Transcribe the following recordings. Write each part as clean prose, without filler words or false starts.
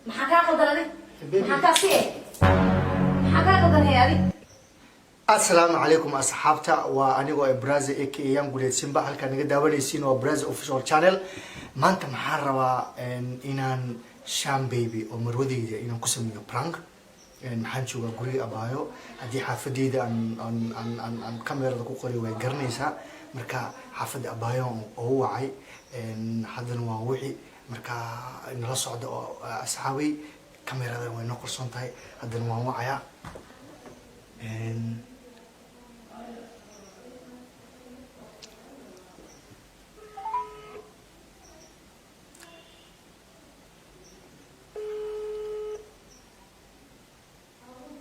Maxaa kaa qaldan adig? Maxaa kaa si eh? Maxaa kaa qaldan hey adig? Asalaamu calaykum asxaabta, waa anigoo Braza aka Yan Guleed Simba. Halkaa naga daawanaysiin waa Braza Official Channel. Maanta maxaan rabaa inaan Sham Baby oo marwadeyda inaan ku sameeyo prank. Maxaan joogaa guriga abaayo. Haddii xaafadeyda aan aan aan aan aan kamerada ku qoray way garanaysaa. Marka xaafadda abaayo ugu wacay, haddana waan wixi. Marka nala socda oo asxaabay, kamerada way noo qarsoon tahay, haddana waan wacayaa.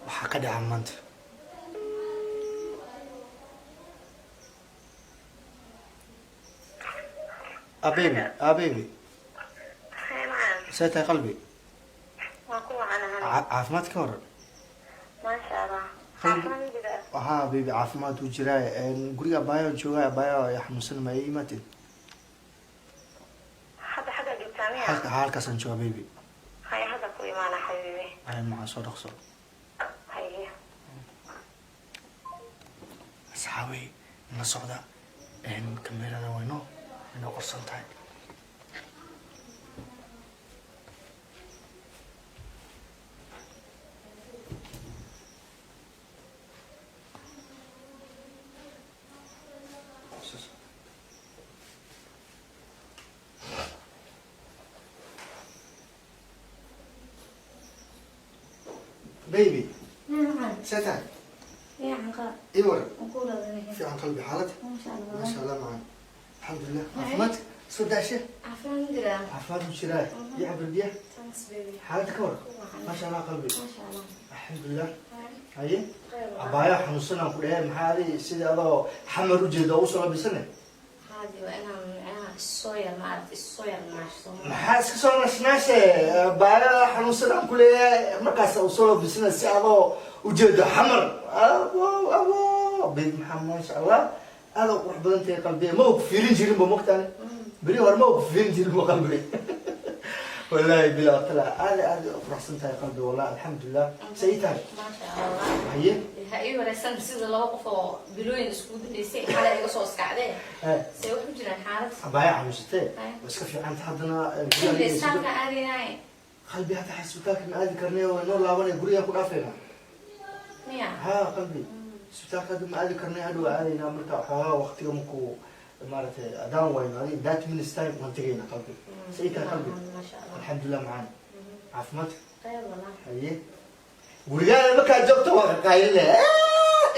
Waxaa ka dhaca maanta a baby, a baby. Hey, macaan. See tahay, qalbi? Waa ku wacanahay. Caafimaad ka waran? Maasha Allah. Qalbi. Caafimaad jira. Haa baby, caafimaad wuu jiraa. Guriga abaayo joogaa, abaayo ayaa xanuunsan, ma ii imaatid? Hadda xagga joogtaa miya? Halka, halkaasaan joogaa, baby. Hay, hadda ku imaana, xabiibi. Ay macaan, soo dhaqso. Haye. Asxaabay, nala socda, kamerada waynoo inoo qorsan tahay. Baby. Macaan. See tahay? Fiican qaa. Ii waran. Waan ku raadinaya. Fiican qalbi, xaalad? Maasha Allah. Maasha Allah macaan, alxamdulilah. Caafimaad soo daashe? Caafimaad jira. Caafimaad u jiraa iyo cabir biyaha. Thanks, baby. Xaalad ka waran? Maasha Allah qalbi. Maasha Allah. Alxamdulilah, haye. Khayr. Abaayo xanuunsan aan ku dhahay, maxaa adi sidii adoo xamar ujeeda oo usoo labisane? Haadi waa inaan micnaha isoo yar, maaragta, isoo yar naashto. Maxaa iska soo nashnaashe? Abaayo xanuunsan aan ku leeyahay, markaas usoo labisana si adoo ujeedo xamar. Abo abo baby, maxaa, maasha Allah, aad u qurux badan tahay qalbiga. Ma og fiirin jirin ba mogtaane, beri hore ma og fiirin jirin ba qalbi. Wallahi bilaa tala, aad aad u quruxsan tahay qalbi, wallahi alxamdulilah. Say tahay? Maasha Allah. Haye. Ha ii wareysan sida laba qof oo bilooyin iskugu dambeysay xalay iga soo iskacdee. See wax u jiraan, xaalad? Abaayo xanuunsatee. Haye. Waa iska fiicanta haddana. Xilli isbitaalka aadaynaay. Qalbi, hadda isbitaalka ma aadi karnay, waa inoo laabanay, gurigaan ku dhaafayna. Miya? Ha qalbi, isbitaalka hadda ma aadi karnay, hadhow aadaynaa. Marka xoogaa waqtiga markuu maaragtay adaan wayno, adiga 30 minutes time waan tegaynaa qalbi. Say tahay qalbi? Maasha Allah. Alxamdulilah macaan, caafimaadka? Khayr wallah. Haye, gurigaada markaa joogto waa qaqaylile,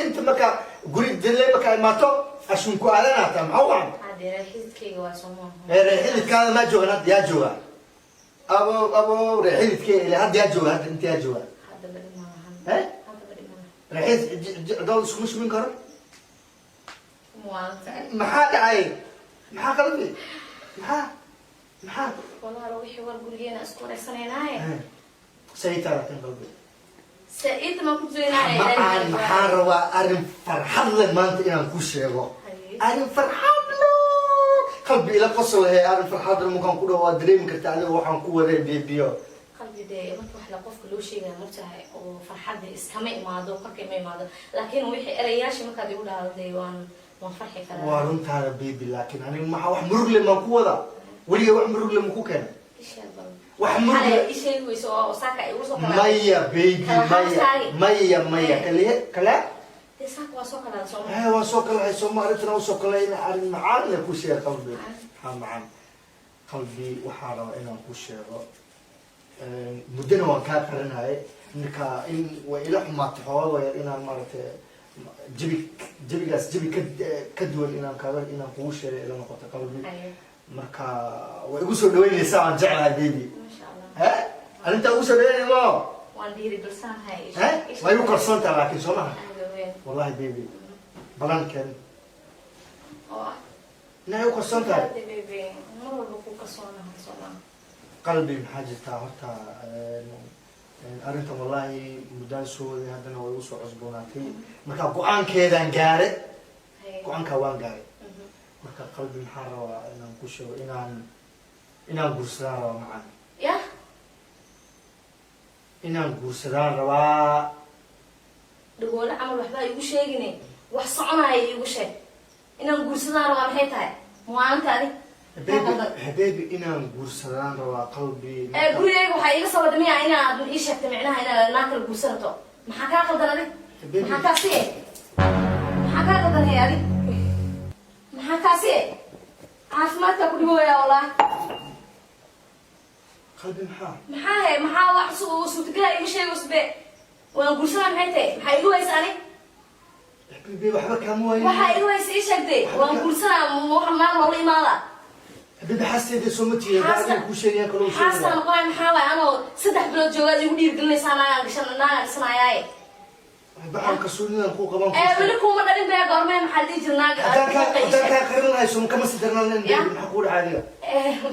inta markaa guri dille markaa imaato ashunku aadanaataa, maxaa wacan? Hadee reer xididkayga waa soo maaha. Reer xididkaada maa joogan hadda? Yaa jooga abo abo reer xididkee ile hadda yaa jooga hadda, inta yaa jooga? Hadda badi maahan. Eh? Hadda badi maahan. Reer xidid dood iskuma shubin karo. Muwaalanta. Maxaa dhacay? Maxaa qalbi? Maxaa maxaa? Walaalo, wixii war gurigeena isku wareysanaynaaye. Saytaa laakiin qalbi. Saa-iid ma ku jirnaaye. Macaan, maxaan rabaa arrin farxad leh maanta inaan ku sheego. Haye. Arrin farxad leh qalbi, ila qosol he. Arrin farxad leh markaan ku dhaho waa dareemi karta adiga waxaan ku waday, bebiyo. Qalbi, dee marka wax la qofka loo sheegaya martahay oo farxadda iskama imaado, korka ima imaado, laakiin wixii erayaasha markaad igu dhahdo dee waan farxi karaa. Waa runtaada baby, laakiin aniga maxaa wax murug leh maan ku wadaa? Weliga wax murug leh ma ku keena? Isheeg bal. Wax murug Xalay leh ii sheegi weyso oo saaka ay igu soo kala Maya baby. Kala Maya. haastaaye. Maya maya, kale kale. Dee saaka waa soo kala soo. Hee, waa soo kalahay sooma, arrintana usoo kalay in arrin macaan leh ku sheega qalbi. Maxaa macaan qalbi? Waxaa rabaa inaan ku sheego, muddana waan kaa qarinayay, marka in way ila xumaatay xoogaa yar inaan maaragtay jabi jabigaas jabi ka duwan inaan kaaga inaan kugu sheegay ila noqoto qalbi. Haye. Marka way igu soo dhaweynaysaa, waan jeclahay baby. Maasha Allah. He, arrintaa ugu soo dhaweynay mo. Waan dhiiri galsanahay. He, waa igu kalsoon tahay laakiin soo maha? Aada weyn. Wallahi baby, balan keen. Oo ah? Inay igu kalsoon tahay. Hade baby, mar walba ku kalsoonahay soo maaha. Qalbi, maxaa jirtaa horta arrintan wallahi muddaan soo waday, haddana way igu soo cusboonaatay. Marka go-aankeedaan gaare. Haye. Go-aankaa waan gaaray. Marka qalbi, maxaan rabaa inaan ku sheego inaan guursadaan rabaa macaan. Yah. Inaan guursadaan rabaa. Dhagoole camal waxbaa iigu sheegine, wax soconaya iigu sheeg. Inaan guursadaan rabaa maxay tahay? Muwaalinta adi? Baby, baby, inaan guursadaan rabaa, qalbi. Ee, gurigayga waxaa iiga soo wada miya inaad ii sheegtay micnaha inaad naag kala guursan rabto? Maxaa kaa qaldan adig? Baby. Maxaa kaasi e? Maxaa kaa qaldan he adig? Maxaa kaasi e? Caafimaadkaa ku dhibooya walaahi. Qalbi, maxaa? Maxaa he? Maxaa wax suurtagala iima sheego sbe? Waan guursanaa maxay tahay? Maxaa igu haysa ani? Baby, waxba kaama waayin. Waxaa igu haysa ii sheegtay. Waan guursanaa, ma waxa naag loola imaada? Baby, xaasteeda soo ma tiiya? Adiga kuu sheegaya kaloo Xaastaa sheegaya. Noqonaya maxaa waay? Anoo 3 bilood joogaad igu dhiirgelinaysaa naagaan gashan, naagaan dhisanayaaye. Baxaan kalsoonidan kuu qaban. Ee, weli kuuma dhalin bee, goormee? maxaa la dhihi jira naag? Haddaan kaa qarin lahay soo kama sii darnaan lahayn? Ya. Baby, maxaa kuu dhacay adiga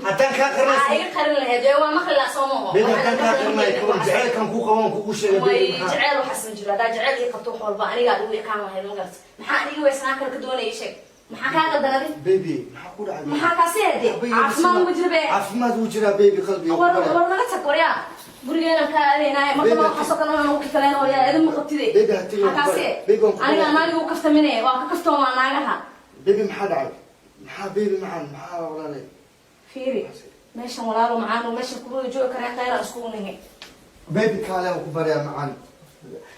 haddaan kaa qarin Aa, lahay? iga qarin lahayd ee waa maqli lahaa, soo maho? Baby, haddaan kaa qarin lahay kaban jaceylkan kuu qaban kugu sheegay. Way Baby, maxaa? Jaceyl waxaas ma jiro. Haddaa jaceyl ii qabto, wax walba anigaa igu iqaan lahayd, ma garata? Maxaa aniga weysanaa kale ka doonaya? Ii sheeg, maxaa kaa qaldan adi? Baby, maxaa ku dhacay? Maxaa kaasi hade? Caafimaad ma jiro be. Caafimaad wuu jiraa, baby, qalbiga. War war, naga tag waryaa, gurigeenan kaa aadaynaaye. Marka Baby, waxaasoo kale nagu kikaleen waryaa, idin ma qabtide. Baby, ha tegin. Maxaa kaasi? Baby, waan ku Aniga baraya. naagi u kaftamine, waa ka kaftoomaa naagaha. Baby, maxaa dhacay? Maxaa, baby macaan, maxaa walaalay? Fiiri meeshan, walaalo macaan, meeshan kuma joogi kareen, khayra iskugu nihi. Baby, kaale, waan ku baryaa, macaan.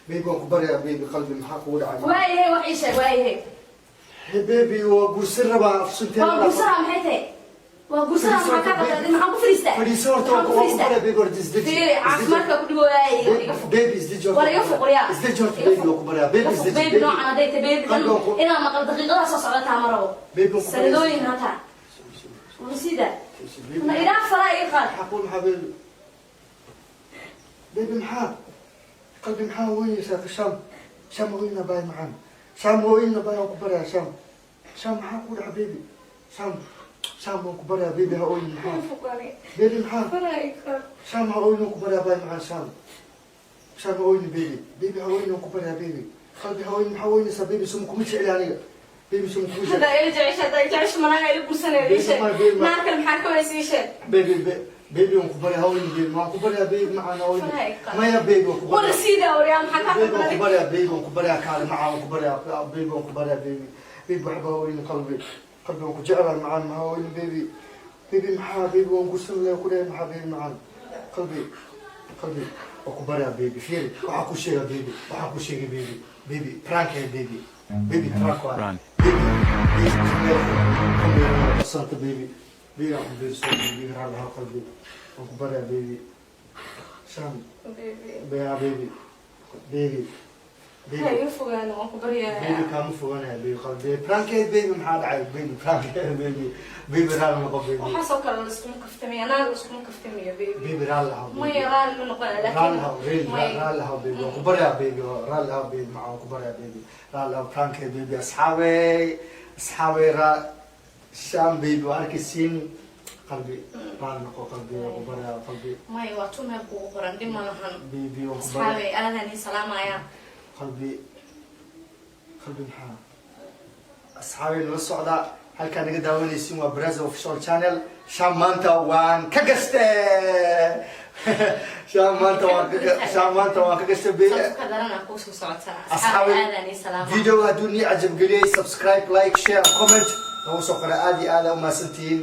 Baby, waan ku baryaa. Baby, qalbi, maxaa kugu dhacay? Waayahay, wax ii sheeg, waayahay. Hey, baby, waa guursan rabaa sunteen. Waa guursanaa maxay tahay? Waa guursanaa, maxaa kaa qaldan? Maxaan ku fariistaa? Fadhiiso horta. Maxaan ku waan ku fariistaa? baryaa, baby, horta isdeji. Fiiri, caafimaadka ku dhibooyaay, iga fog. Baby, isdeji horta. War iga fog, waryaa. Isdeji horta. Iga Baby, fog. waan ku baryaa, baby. Iga fog, Isdeji. baby noocan hadday tahay, baby Qalbi waan ku- inaan maqal daqiiqadaa soo socotaa ma rabo. Baby, waan ku baryaa. Sanadooyin hataa warasida Baby, na idaa falaa iga qaad. maxaa kuul? Maxaa, baby? Baby, maxaa? Qalbi, maxaa weynaysaa? Sham, Sham, hooyina baay, macaan. Sham, hooyina baay, waan ku baryaa. Sham, Sham, maxaa ku dhaca, baby? Sham, Sham, waan ku baryaa, baby, ha ooyin. Maxaa, baby? Maxaa? Sham, ha ooyin, waan ku baryaa, baay macaan. Sham, Sham, ha ooyin, baby. Baby, ha ooyin, waan ku baryaa, baby. Qalbi, ha ooyin. Maxaa ooynaysaa, baby? Suma kuma jecli aniga, baby? Suma kuma jecli? Haddaa ila jecesha, haddaa jecesha, manaaga ila guursanaya ii sheeg. Baby, Naar kale maxaa ka waysa? Ii sheeg. Baby, baby, waan ku baryaa, ha ooyin, baby. Waan ku baryaa, baby macaan, ha ooyin. Faraha iga qaad. Maya, baby, waan ku baryaa. Warasida waryaa, maxaa kaa Baby, waan ku qaldan? baryaa, baby, waan ku baryaa, kaale macaan, waan ku baryaa, baby, waan ku baryaa, baby. Baby, waxba ha ooyin, qalbi. Qalbi, waan ku jeclahay, macaan, maxaa ooyin, baby? Baby, maxaa, baby? Waan guursan lahaa ku dhahay, maxaa, baby macaan? Qalbi, qalbi, waan ku baryaa, baby. Fiiri, waxaa ku sheega, baby, waxaa ku sheegay, baby. Baby, prank eh, baby. Baby, prank waay. Run. Baby, baby, kameera, kameera, baby. Baby, aan ku beerso, baby, raalli ahaw, qalbi. Waan ku baryaa, baby. Sham, baby, baby, baby, Ha baby. iga fogaano, waan ku baryayaa. Baby, kaama foganaya, baby, qalbi. Prankeed, baby, maxaa dhacay, baby? Prankeed, baby. Baby, raalli noqo, baby. Waxaasoo kale laiskuma kaftamiyo, naaga laiskuma kaftamiyo, baby. Baby, raalli ahaw, baby. Maya, raalli ma noqonaya. Raalli Laakiin ahaw, really, maya. Raalli ahaw, baby. Waan ku baryaa, baby. Raalli ahaw, baby maxaa, waan ku baryaa, baby, raalli ahaw. Prankeed, baby. Asxaabey, asxaabey, Sham baby, waa arkaysiin. Qalbi, raalli noqo, qalbi, waan ku baryaa, qalbi. Maya, waa tu meel kugu qoran, dhib ma lahan. Baby, waan ku baryaa. Asxaabey, aadan ii salaamaya. Qalbi, qalbi, maxaa? Asxaabay, nala socda. Halkaa naga daawanaysiin waa Brazil Official Channel. Sham maanta waan ka gastay. Sham maanta waan ka gastay. Sabka daran kuu soo socotaa. Asxaabay, Asxaabey, aadan ii salaamaya. Video hadduu nii cajab geliyey, subscribe, like, share, comment nagu soo qora. Aad iyo aad aa umahadsantihiin.